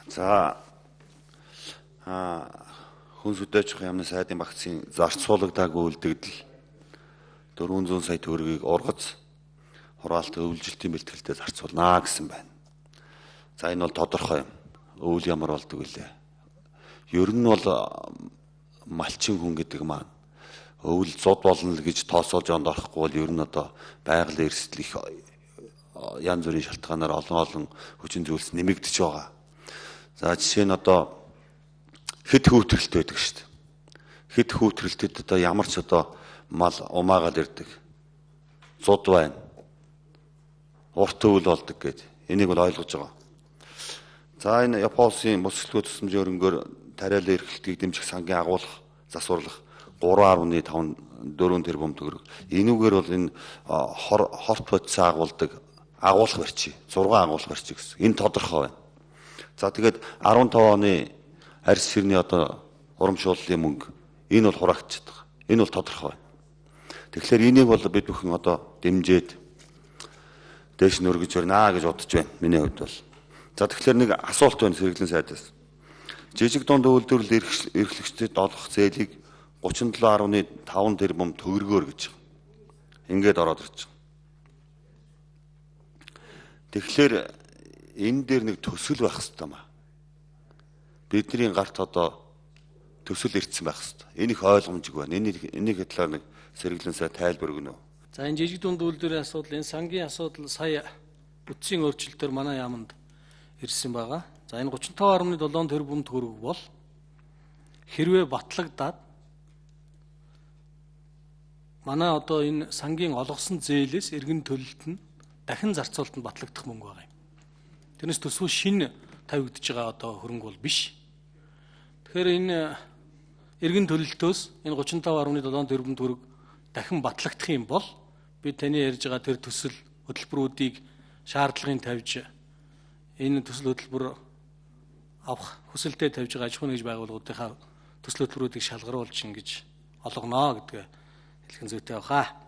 За хүн сүдээч яамны сайдын багцын зарцуулагдаагүй үлдэгдэл 400 сая төгрөгийг ургац хураалт өвлжилтийн бэлтгэлдээ зарцуулнаа гэсэн байна. За энэ бол тодорхой юм. Өвөл ямар болдог вүлээ? Ер нь бол малчин хүн гэдэг маань өвөл зуд болно л гэж тооцоолж онд орохгүй бол ер нь одоо байгалийн эрсдэл их янз бүрийн шалтгаанаар олон олон хүчин зүйлс нэмэгдэж байгаа. За жишээ нь одоо хэд хүүтрэлт байдаг шүү дээ. Хэд хүүтрэлтэд одоо ямар ч одоо мал умаагаад ирдэг. Зуд байна. Урт өвөл болдог гэд. Энийг бол ойлгож байгаа. За энэ Японсын босголгүй тусламжийн өрөнгөөр тариалан эрхлэлтийг дэмжих сангийн агуулах засварлах 3.54 тэрбум төгрөг. Энүүгээр бол энэ хорт бодисоо агуулдаг агуулах барьчих. 6 агуулах барьчих гэсэн. Энэ тодорхой байна. За тэгээд 15 оны арьс ширний одоо урамшууллын мөнгө энэ бол хураагдчихад байгаа. Энэ бол тодорхой байна. Тэгэхээр энийг бол бид бүхэн одоо дэмжиж дээш нь өргөж өрнө гэж бодож байна. Миний хувьд бол. За тэгэхээр нэг асуулт байна сэргэлийн сайдаас. Жижиг дунд үйлдвэрлэл эрхлэгчдэд олгох зээлийг 37.5 тэрбум төгрөгөөр гэж. Ингээд ороод ирж байгаа. Тэгэхээр энэ дээр нэг төсөл байх хэрэгтэй маа. Бидний гарт одоо төсөл ирсэн байх хэрэгтэй. Энэ их ойлгомжгүй байна. Энийг талаар нэг сэргэлийн сай тайлбар өгнө. За энэ жижиг дунд үйлдвэрийн асуудал, энэ сангийн асуудал сая бүтцийн өөрчлөлтөөр манай яаманд ирсэн байгаа. За энэ 35.7 тэрбум төгрөг бол хэрвээ батлагдаад манай одоо энэ сангийн олгосон зээлээс эргэн төлөлт нь дахин зарцуулалт нь батлагдах мөнгө байгаа юм. Тэрнээс төсвөө шинэ тавигдж байгаа одоо хөрөнгө бол биш. Тэгэхээр энэ эргэн төлөлтөөс энэ 35.7 тэрбум төгрөг дахин батлагдах юм бол би таны ярьж байгаа тэр төсөл хөтөлбөрүүдийг шаардлагын тавьж энэ төсөл хөтөлбөр авах хүсэлтэд тавьж байгаа аж ахуйн нэгж байгууллагуудынхаа төсөл хөтөлбөрүүдийг шалгаруулж ингэж олгоно гэдгээ хэлхэн зүйтэй баха.